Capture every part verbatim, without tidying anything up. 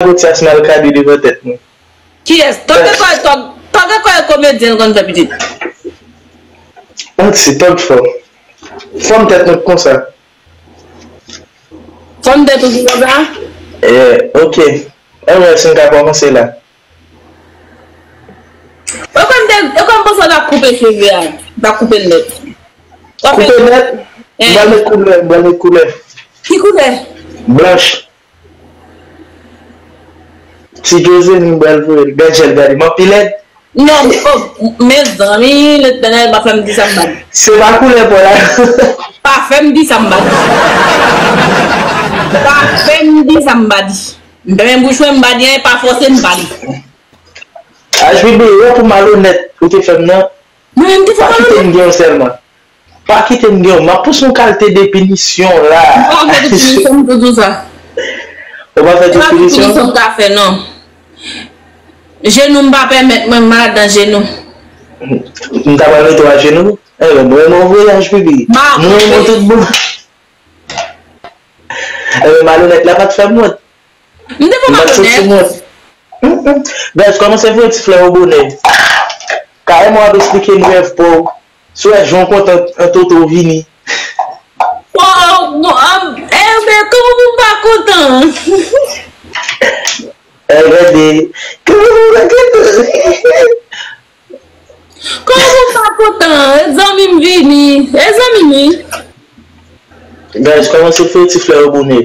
Gotyas mal kade devan tèt mwen. Kiyès? Tòg e kò, tòg, tòg e kò e komedyen l konn fè pitit. Manti, tòg fò. Fòm tèt mwen konsa. Fòm tèt ou ki konsa? Eh, ok. Anyway, si n ka kòmanse la. E kòm te, e kòm panse w ta koupe cheve a. Ta koupe l nèt. Koupe nèt? Eh. M pral met koulè, m pral met koulè. Ki koulè? Blanch. Ti Jose m pral voye l. Gad jan l gade m anpil èd. Non, oh, mezanmi, Letènèl, pa fè m di sa m pa di. Se pa koulè pa w la. Pa fè m di sa m pa di. Pa fè m di sa m pa di. M fèmen bouch mwen, m pa di anyen, pa fòse m pale. H B B, wè pou malonèt ou te fè m nan. Mwen menm te fè malonèt. Pa kite m gen w sèlman. Pa kite m gen w. M ap pouse yon kalite de pinisyon la. M pa fè de pinisyon, m te di w sa. Ou pa fè de pinisyon? E pa pinisyon m ta fè, non. Jenou m pa pèmèt mwen, m malad nan jenou. M ta pral mete w ajenou? Enben, mwen mwen voye H B B. Mwen mwen tout bon. Enben, malonèt la pa t fè m wont. M te fè malonèt. Guys, kòmanse voye ti flè yo bonè. Karèman w ap eksplike m rèv pa w. Si w wè jan w kontan an Toto vini. Wow, bon, enben, kòman pou m pa kontan? Enben, kòman pou m pa kontan? Kòman pou m pa kontan? E zanmi m vini. E zanmi m, wi. Guys, kòmanse voye ti flè yo bonè.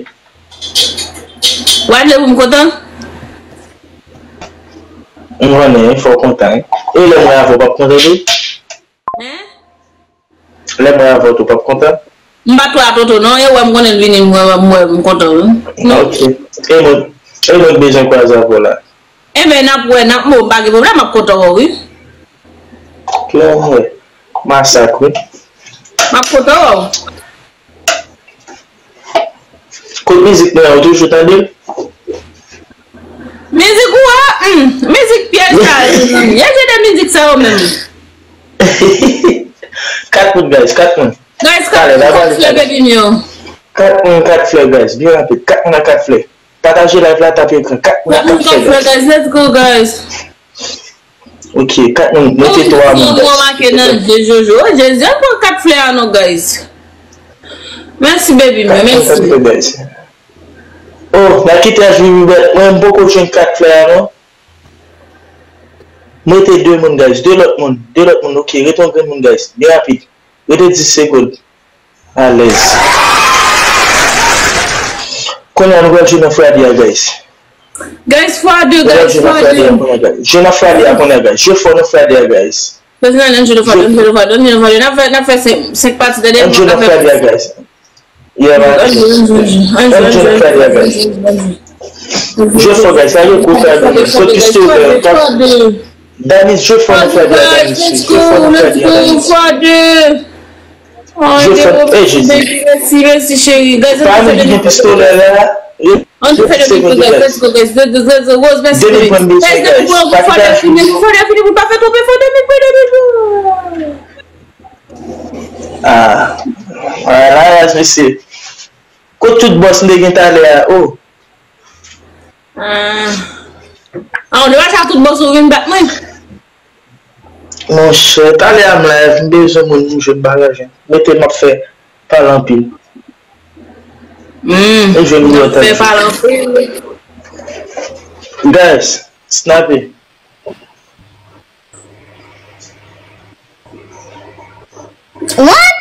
Wadley, pou m kontan? M konnen, fò w kontan, wi. E lè mwen avè w p ap kontan tou? Hein? Lè mwen avè w tou p ap kontan? M pa t wè a Toto, non. E wè m konnen l vini, m wè, m wè, m kontan, wi. Non. Ok. E mwen, e mwen k bezwen kwaze avè w la. Enben, n ap wè, n ap, bon, pa gen pwoblèm, m ap kontan wè w, wi. Klè mwen. Masak, wi. M ap kontan wè w. Kot mizik mwen an, ou toujou tande l? Mizik ou a? Hmm, mizik pyèj sa yo, mezanmi. E se de mizik sa yo menm. Kat moun, guys, kat moun. Guys, kat moun, kat flè, baby m yo. Kat moun, kat flè, guys. Byen rapid. Kat moun ak kat flè. Pataje live la, tape ekran. Kat moun ak kat flè, guys. Let's go, guys. Ok, kat moun, mete twa moun, guys. Mwen make nan je Jojo. Oh, Jezi, an pran kat flè a non, guys. Mèsi, baby, mèsi. Kat moun, kat flè, guys. Oh, n a kite H B B bèt. Mwen, m poko jwenn kat flè a non. Mete de moun, guys. De lòt moun. De lòt moun. Ok, rete yon grenn moun, guys. Byen rapid. Rete dis segonn. Alèz. Kounye a nou pral jwe nan Friday a, guys. Guys, fwa de, guys, fwa de. Jwe nan Friday a kounye a, guys. Jwe fò nan Friday a, guys. Ann jwe nan Friday a, guys. N ap fè, n ap fè senk, senk pati, tande. Ann jwe nan Friday a, guys. Yeah, man. Ann jwe, ann jwe, ann jwe, ann jwe nan Friday a, guys. Jwe fò, guys. Sa yo gwo Friday, guys. Fò pistolè. Danis, jwe fò nan Friday a, Danis. Jwe fò nan Friday a, Danis. Jwe fò. Ey, Jezi. Mèsi, mèsi, cheri. Guys, ann fè de mil pou guys. Ann fè de mil pou guys. Let's go, guys. Let's go, let's go. Rose, mèsi, baby. Guys, de mil pou fò de fini. Fò de fini pou pa fè twòp efò. De mil pou, de mil pou. Ah. Alala, mesye. Kot tout bòs m te gen talè a? Oh. Ah. Ah, ou deja tout bòs ou vin bat mwen? Monchè, talè a m live, m bezwen moun pou m jwenn bagay. Mete m ap fè pale anpil. Hmm, m jwenn moun ap fè pale anpil. Guys, snape. What?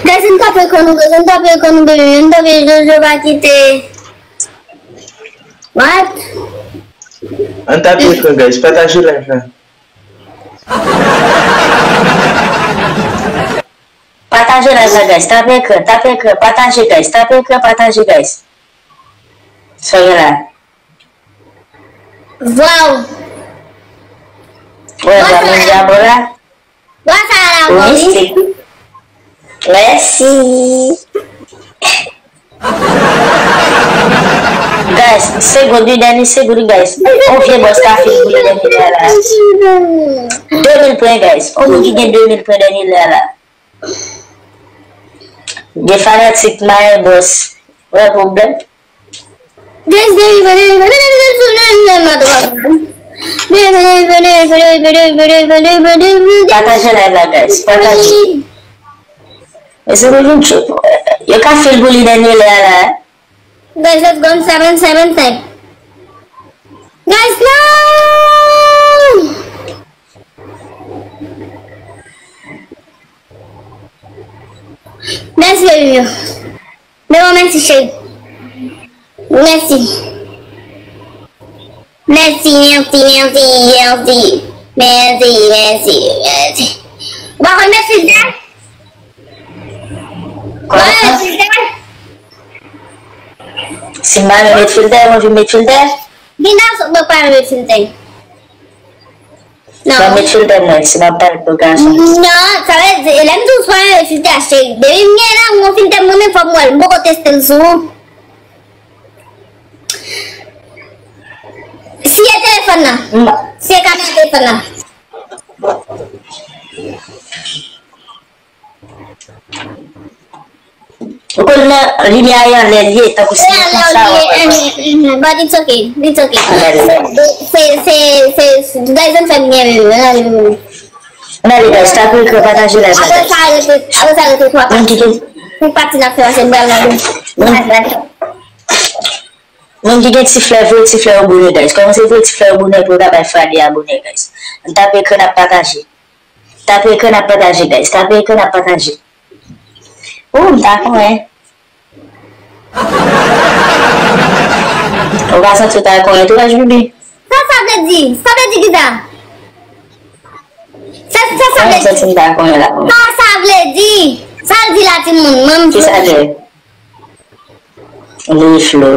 Guys, ann tape ekran nou, guys, ann tape ekran nou, baby, ann tape Jojo pa kite. What? Ann tape ekran, guys, pataje live la. Pataje live la, guys, tape ekran, tape ekran, pataje, guys, tape ekran, pataje, guys. Sa gen la. Wow. Wè, vwa moun dyab la. Vwa sa la, mistik. Mèsi. Guys, segonn, wi, dènye segonn, guys. On vye bòs ka fin boule dènye lè la. De mil pwen, guys. On moun ki gen de mil pwen dènye lè la. Gen fanatik Mayen Bòs. Wè pwoblèm. Pataje live la, guys. Pataje. Mesye, nou vin tchou. Yo ka fil pou li dènye lè a la. Guys, let's go. Seven, seven, five. Guys, non! Mèsi, baby. Mèsi, cheri. Mèsi. Mèsi, mèsi, mèsi, mèsi. Mèsi, mèsi, mèsi. Ou pa konn met filtè? Ou pa konn met filtè? Si m pa met filtè, mwen vin met filtè? Gen gason k pa met filtè. Non. Mwen met filtè mwen, si m ap pale pou gason. Non, sa vle di, lè m di w swa yon filtè achte. Depi m gen lanmou yon filtè mwen menm fò m wè l, m poko teste l sou ou. Si e telefòn nan. Si e kamera telefòn nan. Ou konn nan limyè a anlè l ye, tankou si konsa w ap wè. But it's okay, it's okay. Se, se, se, se, guys, ann fè m byen, bebe, ann ale, bebe. Ann ale, guys, tape ekran, pataje live la, guys. Apre sa, rete, apre sa, rete twa pati. Pou pati n ap fè, se m pral nan. Moun ki gen ti flè, voye ti flè yo bonè, guys. Kòmanse voye ti flè yo bonè pou yo ka bay Fradie abone, guys. Ann tape ekran, n ap pataje. Tape ekran, n ap pataje, guys. Tape ekran, n ap pataje. Ou, m ta konnen. Ou pa santi w ta konnen tou, H B B? Sa sa vle di? Sa vle di kisa? Sa, sa, sa vle di? Sa sa vle di? Sa l di la, timoun? Manm Flo. Kisa l di? Li Flo.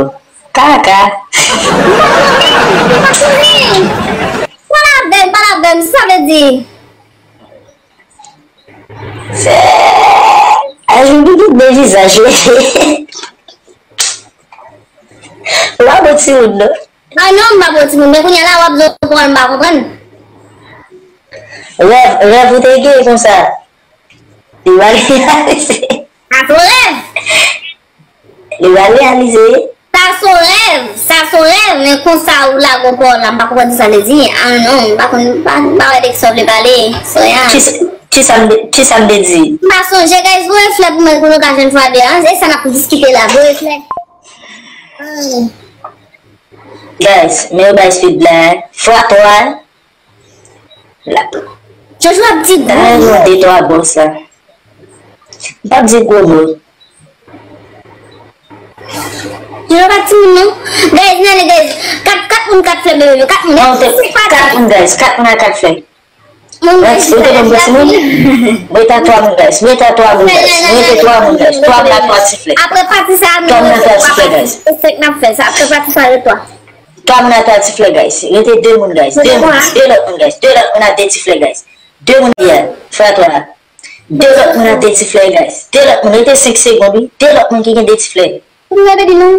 Kaka. Pa konnen. Pa konnen. Pa la vèm, pa la vèm. Sa sa vle di? Se, H B B tout de vizaj. Ou pa bon timoun, non? Ah non, m pa bon timoun, men kounye a la w ap di yon pawòl m pa konprann. Rèv, rèv ou te gen konsa. Li pa reyalize. A son rèv! Li pa reyalize. Sa se yon rèv, sa se yon rèv, men konsa ou lage yon pawòl la, m pa konprann sa vle di. Ah non, m pa konn, m pa, m pa wè de kisa w vle pale, Soya. Kisa, kisa m te, kisa m te di? M pa sonje, guys, voye flè pou mwen pou nou ka jwenn Fradie a, e sa n ap diskite la, voye flè. Guys, men yo bay speed la, fwa twa. Jojo ap di gwo mo. Ay, de twa bòs la. M p ap di gwo mo. Jojo pa timoun non. Guys, nan le guys. Kat, kat moun kat flè bebe. Kat moun. Non, se kat moun, guys. Kat moun a kat flè. Moun guys, ou te konn timoun? Mwen ta twa moun, guys. Mwen ta twa moun, guys. Mwen te twa moun, guys. Twa moun a twa ti flè. Apre pati sa, twa moun a twa ti flè, guys. E senk n ap fè sa. Apre pati sa, yo twa. Twa moun a twa ti flè, guys. Rete de moun, guys. De moun. De lòt moun, guys. De lòt moun a de ti flè, guys. De moun, yeah. Fè twa. De lòt moun a de ti flè, guys. De lòt moun. Rete senk segonn, wi. De lòt moun ki gen de ti flè. Ou pa gade non.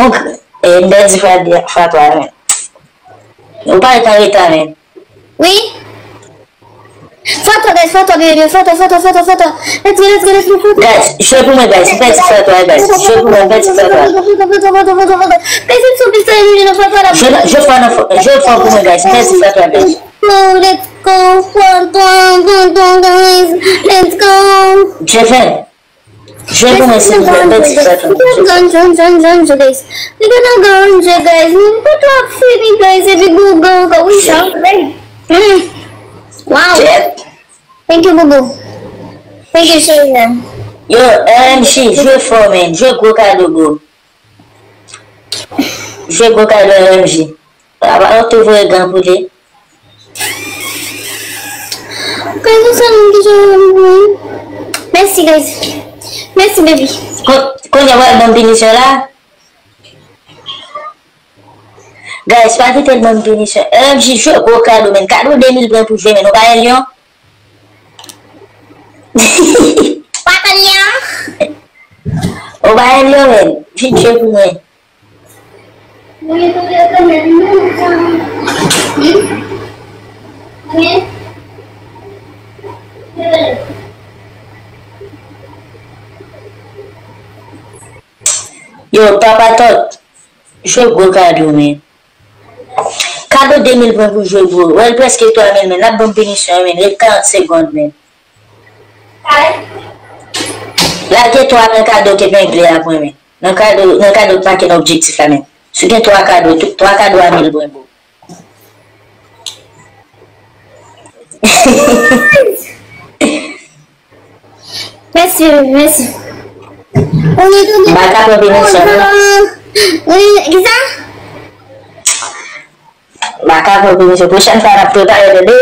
On, eh, m pèdi fwa, fwa twa, men. Ou pa ret an reta, men. Wi. Foto, guys, foto, bebe, foto, foto, foto, foto. Let's go, let's go, let's go, foto. Guys, jwe pou mwen, guys. M pèdi fwa twa, guys. Jwe pou mwen, m pèdi fwa twa. Foto, foto, foto, foto, foto, foto. Guys, it's so bizarre, you know, foto la. Jwe, jwe fwa nan fo-, jwe fwa pou mwen, guys. M pèdi fwa twa, guys. Let's go, let's go, foto, foto, guys. Let's go. Jwe fè. Jwe pou mwen, silvouplè, m pèdi fwa twa. Jwe, jwe, jwe, jwe, jwe, guys. Li gen nan gran jwe, guys. Mwen pa twa fini, guys. Epi Google, ka wi, sa, guys. Mm. Wow. Thank you, Google. Thank you, Sherina. Yo, L M G, jwe fò, man. Jwe gwo kado, bro. Jwe gwo kado, L M G. Apa ou te voye gan pou li? Guys, nou se moun ki jwe pou mwen. Mèsi, guys. Mèsi, baby. Kon-, kounye a w al ban m pinisyon la? Guys, pa kite l ban m pinisyon. L M G jwe gwo kado, men. Kado de mil pwen pou jwe, men. Nou pa gen lyon? Pa gen lyon? Ou pa gen lyon, men. Vin jwe pou mwen. Yo, Papa Tòt, jwe gwo kado, men. Kado de mil pwen pou jwe gwo. Wè, l prèske twa mil, men. N ap ban m pinisyon, men. Ret karant segonn, men. Lage twa nan kado k epengle a pou mwen, men. Nan kado, nan kado k make nan objektif la, men. Si w gen twa kado, tou, twa kado a mil pwen, bro. Mèsi, mèsi. M pa ka pran pinisyon, non. Kisa? M pa ka pran pinisyon. Pwochèn fwa, n ap prepare, tande.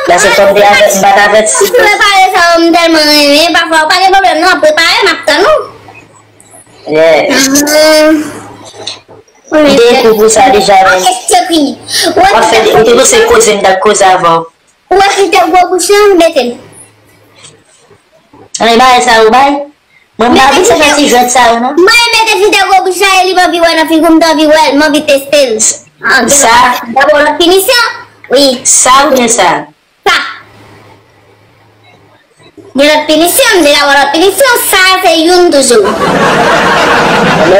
Paske kòm te avè-, m pa t avèti. Prepare sa yo, m tèlman renmen. Pafwa, pa gen pwoblèm, non, prepare, m ap tann ou. Yeah. M te ekri pou sa deja, men. Ou ap fè, ou te panse koze m t ap koze avè w. Ou wè filtè gwo bouch lan, mete l. Ann, e bagay sa yo bay. Mwen, m pa vle fè ti jwèt sa yo, non. Mwen, mete filtè gwo bouch la, e li m anvi wè nan figi w, m t anvi wè l, m anvi teste l. Sa. Dabò lòt pinisyon. Wi. Sa oubyen sa? Sa. Gen lòt pinisyon, m deja wè lòt pinisyon, sa se youn toujou.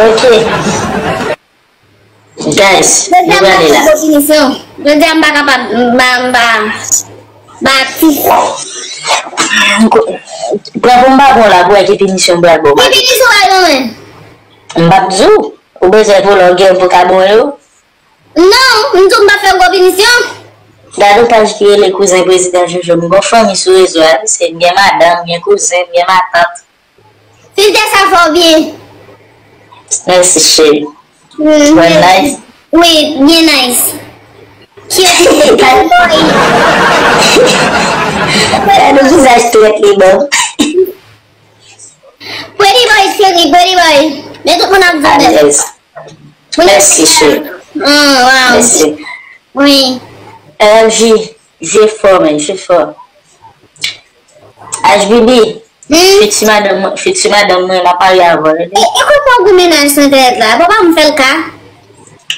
Ok. Guys, nou prale la. Jodi a m pa kapab, m pa, m pa, m pa aktif. Pran pou m pa bon la, pou wè ki pinisyon m pral ba w. Ki pinisyon w pral ban mwen? M p ap di w. Ou bezwen pou lè w gen pou ka bon yo? Non, m di w m p ap fè gwo pinisyon. Gade yon paj ki rele Kouzen Prezidan Jojo. M gon fanmi sou rezo a, wi, se m gen madanm, m gen kouzen, m gen matant. Filtè sa fè w byen. Mèsi, cheri. Mwen nice? Wi, byen nice. Cute. Gade vizaj trèt li ban m. Pretty boy, cheri, pretty boy. Men tout moun ap di w bèl. Alèz. Mèsi, cheri. Oh, wow. Mèsi. Wi. M J, jwe fò, man, jwe fò. H B B, fiti madanm mwen, fiti madanm mwen, m ap marye avè w, tande. E, e kòman w gen mennaj sou entènèt la? Papa m fè l ka.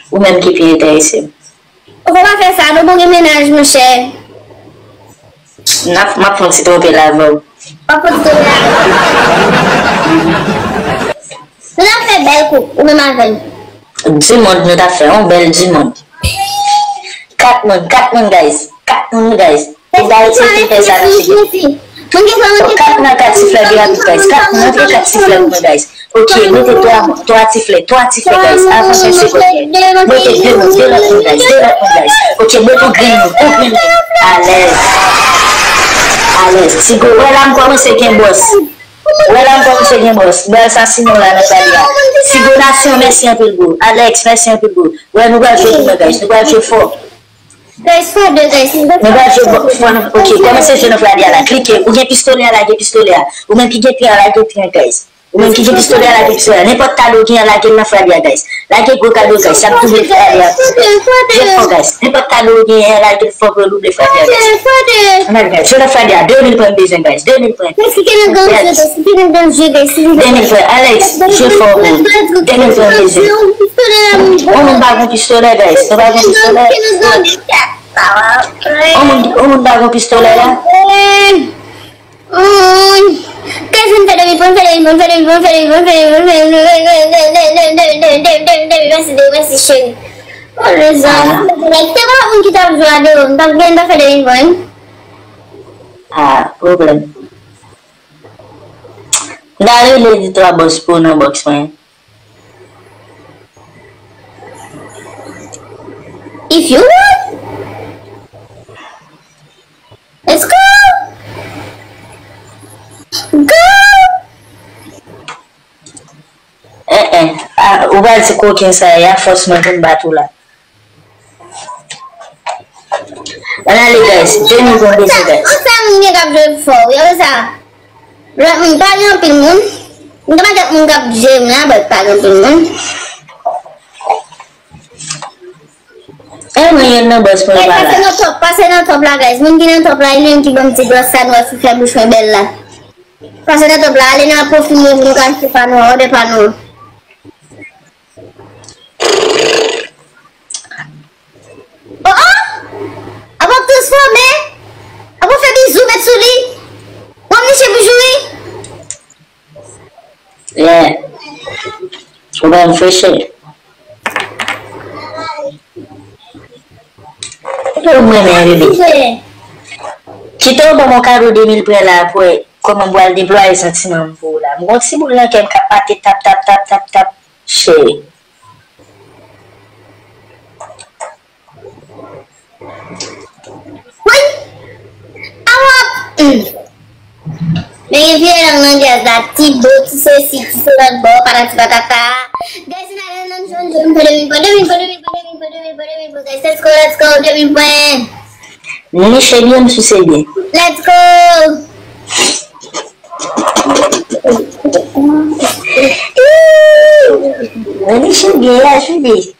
Ou menm ki pi enterese m. Ou pa fè sa, non, bon gen mennaj, monchè. N ap, m ap fè yon ti twonpe la avè w. W ap fè yon ti twonpe la avè w. Nou t ap fè bèl koup, ou menm avè l. Di mond, nou t ap fè yon bèl di mond. Kat moun, kat moun, guys. Kat moun, guys. Tout Ayiti ki fè sa nan figi. Kat nan kat siflè byen rapid, guys. Kat moun, antre kat siflè pou mwen, guys. Ok, mete twa, twa siflè, twa siflè, guys. Avan ven segonn, guys. Mete de moun, de lòt moun, guys. De lòt moun, guys. Ok, mete yon grenn moun, yon grenn moun. Alèz. Alèz. Tigo, wè la m kòmanse gen bòs. Wè la m kòmanse gen bòs. Bèl sa Simon la nan pale a. Tigo Nasyon, mèsi anpil, bro. Alex, mèsi anpil, bro. Wè, nou pral jwe pou mwen, guys. Nou pral jwe fò. Guys, fò de, guys. Nou pral jwe fò, fò nan, ok, kòmanse jwe nan frade a la. Klike. Ou gen pistolè a, lage pistolè a. Ou menm ki gen pye a, lage pye a, guys. Ou menm ki gen pistolè a, lage pistolè a. Nenpòt kado w gen an, lage l nan frade a, guys. Lage gwo kado, guys. Y ap double frade a. Jwe fò, guys. Nenpòt kado w gen an, lage l fò pou yo double frade a, guys. Ann al, guys. Jwe nan frade a. De mil pwen m bezwen, guys. De mil pwen. Guys, kite nan danje, guys. Kite nan danje, guys. De mil pwen. Alex, jwe fò, bro. De mil pwen m bezwen. Yon moun pa gon pistolè, guys. Nou pa gon pistolè. Yon moun, yon moun pa gon pistolè la. Guys, vin fè de mil pwen, fè de mil pwen, fè de mil pwen, fè de mil pwen, fè de mil pwen, fè de mil pwen, fè de mil pwen, fè de mil pwen, fè de mil pwen, fè de mil pwen, mèsi, de, mèsi, cheri. Oh, rezon. Like, se pa moun ki t ap jwe a deyò, m t ap gen, m t ap fè de mil pwen. Ah, pwoblèm. M ta rele di twa bòs pou nan bòks mwen. If you want. Let's go! Go! Eh, eh. Ah, ou pral di koken sa, e a fòs mwen pou m bat ou la. Ann ale, guys. De mil pwen bezwen, guys. Ou sa moun gen k ap jwe fò, wi, ou sa. Lòt moun, pa gen anpil moun. M gen pakèt moun k ap jwe m la, but pa gen anpil moun. E mwen youn nan bòs mwen pa la. Pase nan top, pase nan top la, guys. Moun ki nan top la, e li menm ki ban m ti glas sa nwa sou fè bouch mwen bèl la. Pase nan top la, ale nan pwofil mwen pou nou ka achte pano, òdè pano. Oh, oh! Ap ap transfòme! Ap ap fè bizou met sou li! W ap niche pou joure! Yeah. Ou ban m fresh air. Ou mwen men bebe. Kite w ban m yon kado de mil pwen la pou wè kòman m pral deplwaye santiman m pou ou la. M gon ti boul nan kè m k ap pate tap tap tap tap tap. Cheri. Wi. Awòp. Men gen vye lang nan djaz la, ti do, ti sesi, ti se lòt bò, patati patata. Guys, another nan jòn jòn pou de mil pwen, de mil pwen, de mil pwen, de mil pwen, de mil pwen, de mil pwen, guys, let's go, let's go, de mil pwen. Niche byen, m sise byen. Let's go. Mwen niche byen, ya, jodi.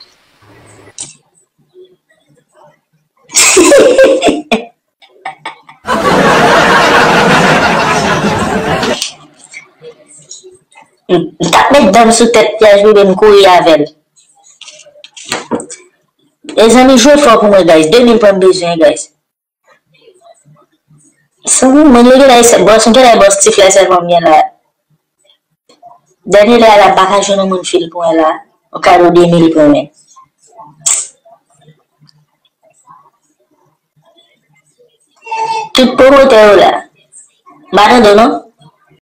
M t ap met dan m sou tèt Pyaj Bebe, m kouri avè l. Mezanmi, jwe fò pou mwen, guys. De mil pwen m bezwen, guys. Sanble mwen leve la, se bòs, m gen la bòs ti flè sèlman m gen la. Dènye lè a la, m pa ka jwenn yon moun fil pou mwen la. Yon kado de mil pwen men. Tout pwomotè yo la. M pa tande w non.